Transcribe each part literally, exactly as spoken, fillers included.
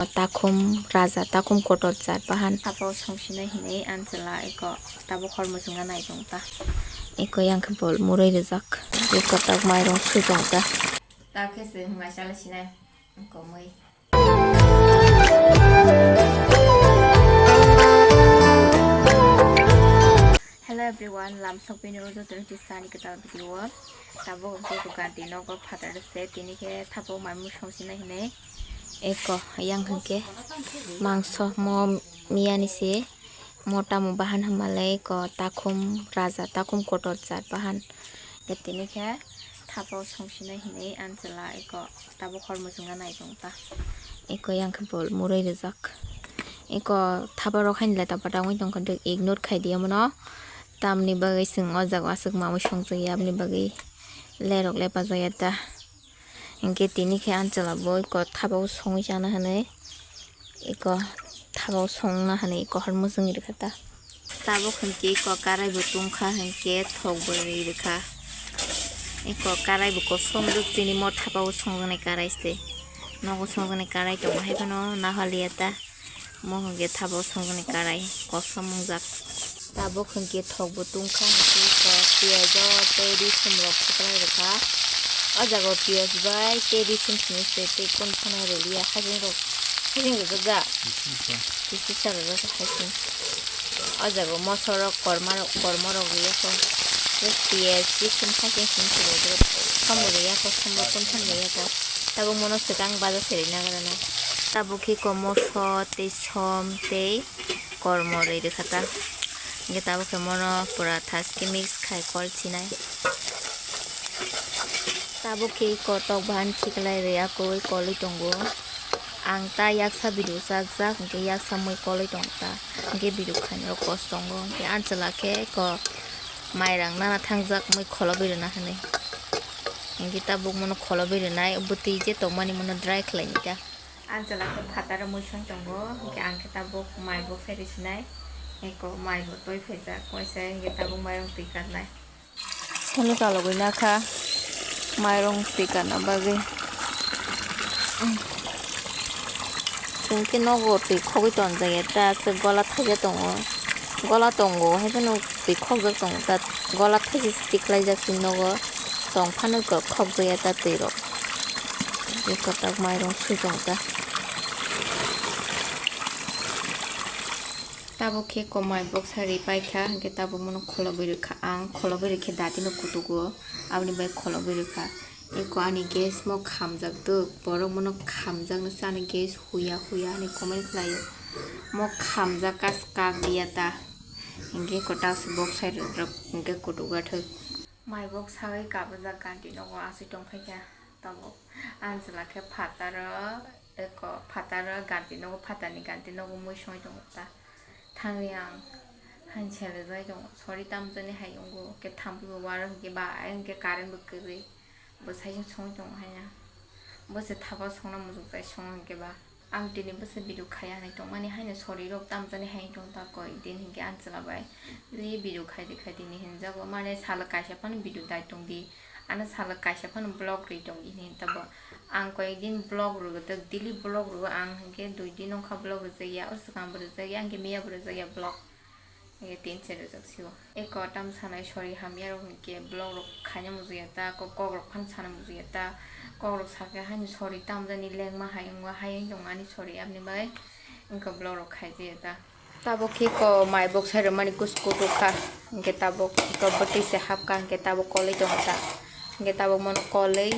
Takhum raja, takhum kotor jat bahan. Abo songsinai hinwi Anchwla eko tabuk hor muchungo nai tong ta. Eko yang khe bol murui rijak. Eko tak mairung sui tong ta. Ta khe se hwnga chala sinai komui. Hello everyone, lamsok bini ujo twenty sani kwtal video. Tabuk hwnkhe eko ganti nogo phataro se, tini khe thapuk mai mui songsinai hinwi. Eko yang hwnkhe mangso mo miyani se, mo tamo bahan hwnmalai eko takhum raja, takhum kotor jat bahan. Tini khe thapuk songsinai hinwi Anchwla eko tabuk hor muchungo nai tong ta. Eko yang khe bol murui rijak. Eko thapuk rok haino le ta bata wngwi tongkha, ignore khai di omono. Tamni bagwi chwng o jaga o aswk mamwi songjakya, aboni bagwi lerok lepajak ya ta. Hinkhe tini khe Anchwla bo eko thapuk songwi chana hinwi, eko thapuk songna hinwi eko hor muchungwi rwkha ta. Tabuk hinkhe eko karai bo tungkha, hinkhe thok bo rwi rwkha. Eko karai bo kosom rwk, chini mo thapuk songjaknai karai se. Nogo songjaknai karai tongo, haiphano nahaliya ta. Mo hwnkhe thapuk songjaknai karai kosom wngjak. Tabuk hwnkhe thok bo tungkha, hwnkhe eko piyaj o tei risum rok phaklai rwkha. O jaga o piyaj bai tei risum simi se tei kun phano rwliya, hajing rok, hajing rwjak da? Kisi sa rwjak hajing. O jaga o moso rok, korma rok, kormo rok rwya kho. Tei piyaj risum hajing simi se rwjak, sombo rwya kho, sombo kun phano rwya kho. Tabuk mono swkang baja se rwna gana na. Tabuk khe eko moso tei som tei kormo rwi rwkha ta. Hinkhe tabuk khe mono pura thaski mix khai kol sinai. Tabuk khe eko tok bahan khiklai rwi akwui kolwi tongo. Ang ta yaksa video chakjak, hinkhe yaksa mui kolwi tongo ta. Hinkhe video khainai rok kos tongo. Hinkhe Anchwla khe eko mairang nana thangjak mui kholobwi rwna hinwi. Hinkhe tabuk mono kholobwi rwnai, bwtwi je tongmani mono dry khlainai ta. Anchwla khe phataro mui song tongo, hinkhe ang khe tabuk mai bo pherwi sinai, eko mai bo twi phaijak, waisa hinkhe tabuk mairung twi karnai. Salo chalogwi nakha mairung twi karna bagwi. Chwng khe nogo twi khogwi tonjakya ta, aswk gola thaijak tongo, gola tongo, haiphano twi khokjak tongo ta, gola thaijak se tiklaijak se nogo, tong phano khokjakya ta twi rok. Tei kwtak mairung sui tong ta. Tabuk khe eko mai boksa ri paikha, hinkhe tabuk mono kholobwi rwkha ang, kholobwi rwkhe datino kutugo, aboni bai kholobwi rwkha. Eko ani gas mo khamjak tok, borok mono khamjaknw se ani gas huya huya hinwi comment khlaio. Mo khamjak kha se kak liya ta, hinkhe eko ta se boksa rok hinkhe kutugo thwi. Mai boksa wi kabujak ganti nogo aswi tongphaikha tabuk. Anchwla khe phataro, eko phataro ganti nogo, phatarni ganti nogo mui songwi tongo ta. Thangwi ang haini selejai tongo, sori tamjani hai wngo, khe thampui bo waro hinkhe ba, ai hinkhe current bo kwrwi, bo saisung songwi tongo haino. Bo se thapa songna muchukjai songo hinkhe ba. Ang tini bwsa video khaiya hinwi tongmani haino sori rok tamjani hai tong ta koi din hinkhe Anchwla bai. Daily video khaidi khaidi ni hinjago, mane salo kaisa phano video dai tongdi. Ano salo kaisa phano vlog rwi tongdi hinwi hinta bo. Ang koi din vlog rwgo, daily vlog rwgo ang hinkhe dui din wngkha vlog rwjakya, o swkang bo rwjakya, hinkhe miya bo rwjakya vlog. Hinkhe tin se rwjak sio. Eko tam sanai sori hamya rok hinkhe vlog rok khaina muchungya ta, kok, kok rok phano sana muchungya ta. Kok rok sakhe haino sori tamjani lengma hai wngma hai wng tong ani sori aboni bagwi wngkha vlog rok khaijaya ta. Tabuk khe eko mai boksa rwmani kusu kutu kha. Hinkhe tabuk eko bwtwi se hapkha hinkhe tabuk kolwi tongo ta. Hinkhe tabuk mono kolwi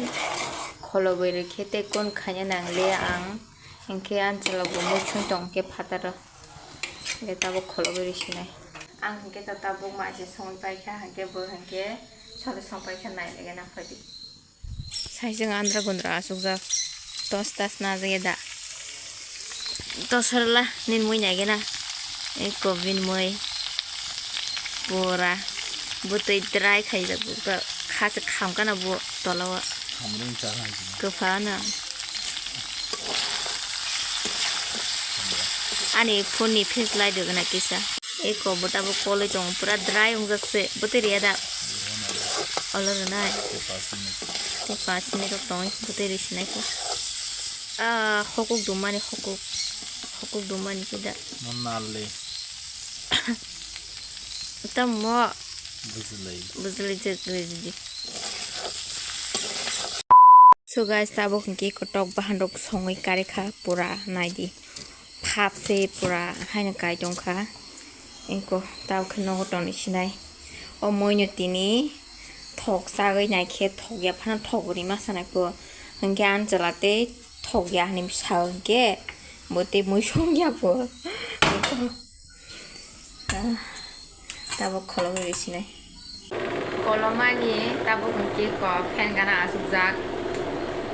kholobwi rwkhe tei kun khaina nangliya ang. Hinkhe Anchwla bo muichung tong khe phataro. Hinkhe tabuk kholobwi rwsinai. Ang hinkhe ta tabuk mai se songwi paikha, hinkhe bo hinkhe sori song paikha, nai laiga nang phaidi. Saisung andra gundra asukjak. Tos tas na jagya da. Tos harla nin mui nai gena. Eko bin mui. Pura. Bwtwi dry khaijak bo. Kha se kham kana bo tola o. Kwpha na. Ani phone ni face light rwgwna kisa. Eko bo tabuk kolwi tongo, pura dry wngjak se. Bwtwi rwya da? Olo rwnai. Tei pash minute rok tongwi bwtwi rwi sinai khe. Ah, hokuk dumani hokuk. Aku dumani kida. Mo nalli. Tamo. Bujlai. Bujlai jek lidi. So guys, tabuk hwnkhe kotok bahan rok songwi karikha pura naidi. Phap se pura haino kai tongkha. Engko tabuk khe nogo tongni sinai. O moino tini thok sagwi naikhe thok ya phano thok rima sanai po. Hwnkhe ani chwla tei thok ya hinwi sao hwnkhe bo tei mui song ya po. Ah, tabuk kholobwi sinai. Kolomani tabuk hwnkhe kok fan gana asukjak.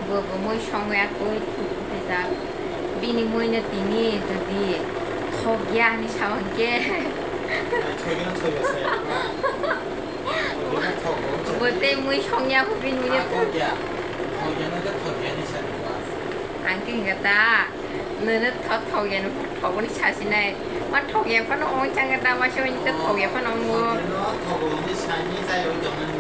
Bo bo mui songwi akui thujak. Bini mui no tini jodi thok ya hinwi sao hwnkhe. Bo tei mui song ya pho bini mui no. Ang khe hwnkhe ta. Nono thok thok ya no thok ni sa sinai. Ma thok ya phano ong chang da ma se ong ta thok ya phano ong. Thok ni sa ni sa yo jong ni.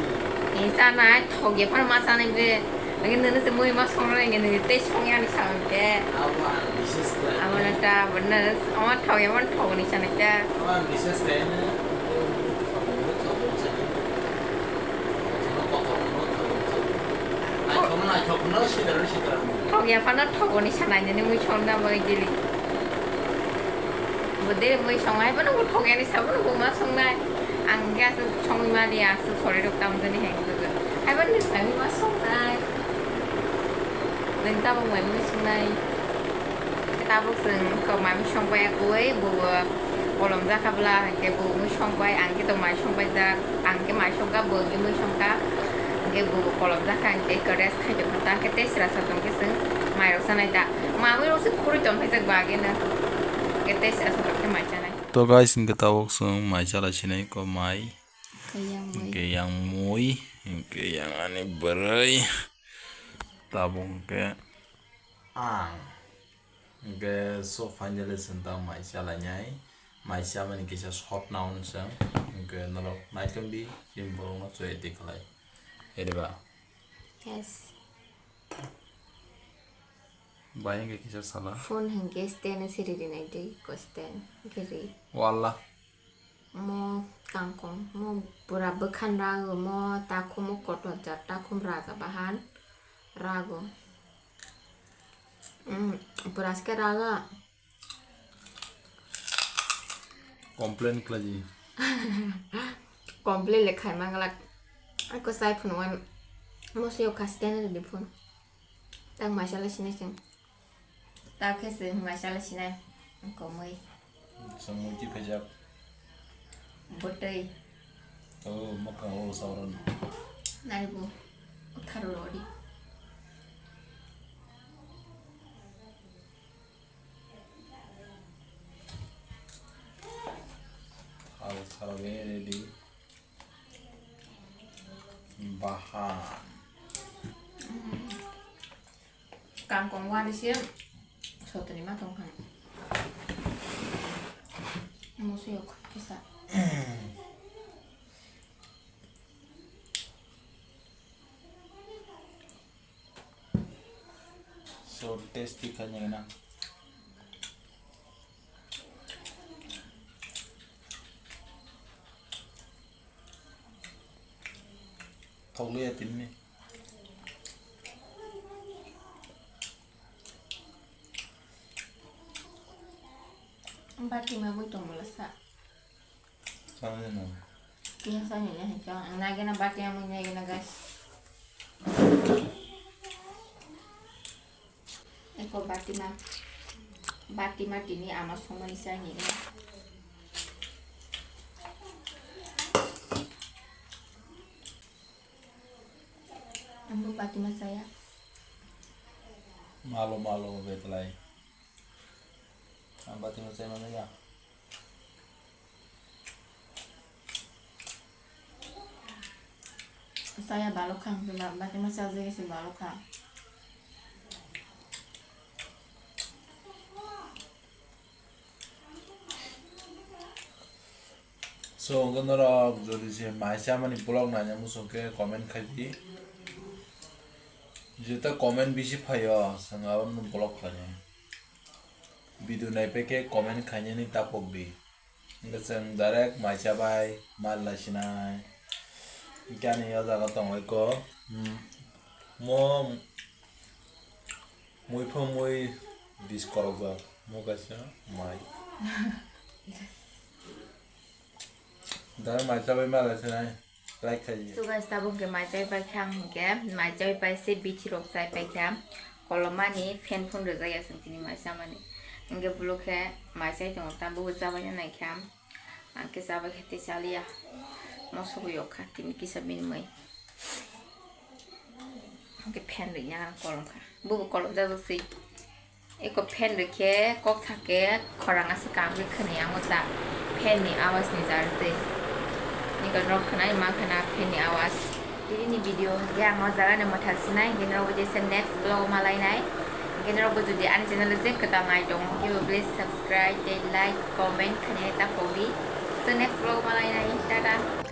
Ni sa nai thok ya phano ma sa nai be. Ang nono se mui ma song nai ngi te song ya ni sa ong te. Abo ang bises khlai. Abo na ta bo na o thok ya phano thok ni sa nai ta. Abo ang bises khlai na. Thok ya phano thok ni sa nai ni mui song na bai dili. Bo de mui song hai phano bo thok ya ni sa phano bo ma song nai. Ang ga su song ma li asu sori rok tam jani heng jani. Hai phano ni sa ni ma song nai. Neng ta bo mai mui song nai. Tabuk chwng kok mai mui song bai akui bo. Kolom jakha bwla hwnkhe bo mui song bai, ang khe tong mai song bai jak, ang khe mai song kha, bo hwnkhe mui song kha, hwnkhe bo kolom jakha hwnkhe eko rest khai tong kha, ta khe tei sra sa tong khe chwng mai rok sanai ta, mamui rok se khurui tong khe jak ba ageno, hwnkhe tei sra sa tong khe mai chanai. To guys, hwnkhe tabuk chwng mai chala sinai ko mai, hwnkhe yang mui, hwnkhe yang ani bwrwi, tabuk hwnkhe ang. Hwnkhe so finally chwng ta mai chalainai. Mai chamani kisa short naon chwng. Hwnkhe norok naitong di, chini borokno chwya twi khlai. Ere ba? Yes. Bai hwnkhe kisa sala. Phone hwnkhe stand se ri rinai tei ko stand hwnkhe ri. Wallah. Mo kangkong, mo pura bwkhan rago, mo takhum o kotor jak, takhum raja bahan rago. Mm, pura se rago. Complain khlai di. Complain le khai manglak. Ako sai phunu wan mo se o khasten di phun. Tang mai chala sinai chwng. Ta khe se mai chala sinai. Komoi. Samui ti phejak. Botei. Oh, maka o sauran. Nari bu. Utharo rodi. Utharo, utharo ready. Bahan. Kangkong wari se sotoni ma tong kha. Musu yok kisa. So tasty kha ni na. Thok liya tinni. Bati ma bui tong mala sa. Sana na. Kisa sa ni ya sa. Ang nagena bati ma bui nagena guys. Eko bati ma, bati ma tini ama songmani chai ni. Ang bo bati ma chaya. Malo, malo, betlai. Ang bati ma chai mana ya. Saya balok kha, hwnkhe ba-, bati ma chajagwi se balok kha. So, hwnkhe norok jodi se mai chamani vlog naina muchung khe comment khai di. Jeta comment bisi phaio, chwng abono vlog khlainai. Video naipai khe comment khainani tapok di. Hwnkhe chwng direct mai chabai ma laisinai. Hwnkhe ani o jaga tongo eko, hmm, mo mui pho mui dis korokjak, mo kaisa mai. Direct mai chabai ma laisinai. Like khai di. So guys, tabuk hwnkhe mai chai pai kha, ang hwnkhe mai chai pai se bithi rok chai pai kha. Kolomani fan phone rwjak ya chwng tini mai chamani. Hwnkhe bulu khe mai chai tongo, ta bubo chabai nai kha. Ang khe chabai khe tei chaliya. Mosok yok kha tini kisa bini mui. Hwnkhe fan rwya ang kolom kha. Bubo kolom jajak se. Eko fan rwkhe kok thake khorang aswk kangwi khwnwi amo ta fan ni awaaz ni jar twi. Niko norok khwnai mankha na fan ni awaaz. Tini ni video hwnkhe ang o jaga ni mwthak sinai, hwnkhe norok bo jesa next vlog o malainai. Hwnkhe norok bo jodi ani channel o je kwtal nai tongo hwnkhe bo please subscribe tei like comment khainai ta pokdi. So next vlog o malainai, tata.